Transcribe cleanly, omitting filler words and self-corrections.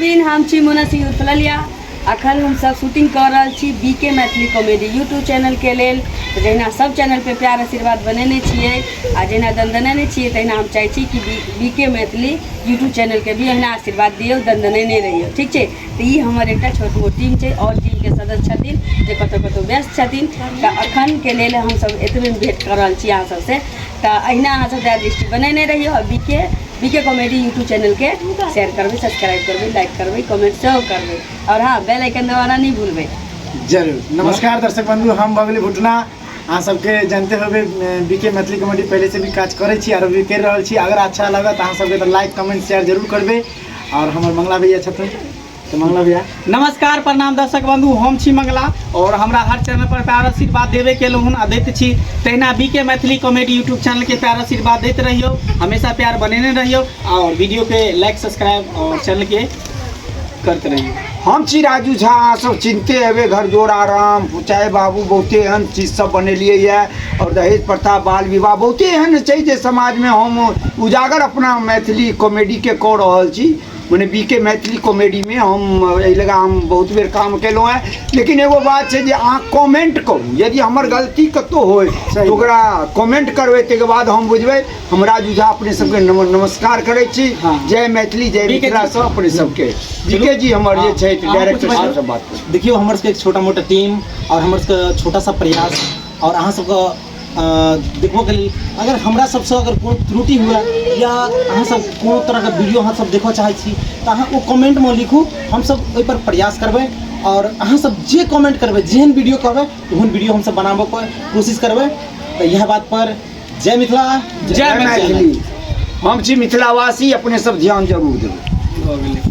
बिन हम छी मोना सिंह उर्फ ललिया। अखन हम सब शूटिंग कऽ रहल छी B K Maithili comedy YouTube channel के लेल। तऽ जहिना सब चैनल पे प्यार आशीर्वाद बनेने छियै आ जहिना दनदनेने छियै, तहिना हम चाहै छी कि B K Maithili YouTube channel के भी अहिना आशीर्वाद दियौ, दनदनेने रहियौ। ठीक छै? तऽ ई हमर एकटा छोट मोट टीम छै आओर टीमके सदस्य छथिन जे कतहु कतहु व्यस्त छथिन। तऽ अखनके लेल हमसब एतबे भेंट कऽ रहल छी अहाँ सबसँ। तऽ अहिना अहाँ सब दया दृष्टि बनेने रहियौ आ B K comedy YouTube channel के शेयर करबै, सब्सक्राइब करबै, लाइक करबै, कमेंट सेहो करबै और हाँ, बेल आइकन दबाना नहीं भूलबै। जरूर। नमस्कार दर्शक बंधु, हम भऽ गेली भुटना। अहाँ सबके जानते होबै, बीके मैथिली कॉमेडी पहले से भी काज करै छी और अभी करि रहल छी। अगर अच्छा लागत अहाँ सबके तऽ लाइक, कमेंट, शेयर जरूर करबै। और हमर मंगला भैया छथिन, तऽ मंगला भैया। नमस्कार, प्रणाम दर्शक बंधु, हम छी मंगला और हमरा हर चैनल पर प्यार आशीर्वाद देबे केलहुँ हन आ दैत छी। तहिना B K Maithili comedy YouTube channel के प्यार आशीर्वाद दैत रहियौ, हमेशा प्यार बनेने रहियौ और वीडियो के लाइक, सब्सक्राइब और चैनल के करते रहियौ। हम छी राजू झा, अहाँ सब चिन्हते हेबै। घर जोड़ा राम चाहे बाबू, बहुते एहन चीज सब बनेलियै यऽ और दहेज प्रथा, बाल विवाह, बहुते एहन छै जे समाजमे हम उजागर अपना मैथिली कॉमेडीके कऽ रहल छी। मने बी के मैथिली कॉमेडीमे हम एहि लगा हम बहुत बेर काम केलहुँ हेँ। लेकिन एगो बात छै जे अहाँ कमेंट करू, यदि हमर गलती कतहु होय तऽ ओकरा कमेंट करबै, ताहिके बाद हम बुझबै। हम राजू झा अपने सबके नमस्कार करै छी। जय मैथिली, जय मिथिला। सब अपने सबके जीके जी हमर जे छथि डायरेक्टर साहब से बात करू। देखियौ, हमर सबके एक छोटा मोटा टीम और हमर सबके छोटा सा प्रयास और अहाँ सबके देखबोके लेल, अगर हमरा सबसँ अगर कोनो त्रुटि हुए या अहाँ सब कोनो तरहके वीडियो अहाँ सब देखऽ चाहै छी तऽ अहाँ ओ कमेंटमे लिखू, हमसब ओहिपर प्रयास करबै। और अहाँ सब जे कमेंट करबै, जेहन वीडियो कहबै, ओहन वीडियो हमसब बनाबऽके कोशिश करबै। तऽ इएह बात पर जय मिथिला, जय मैथिली। हम छी मिथिलावासी, अपने सब ध्यान जरूर देबै। भऽ गेलै।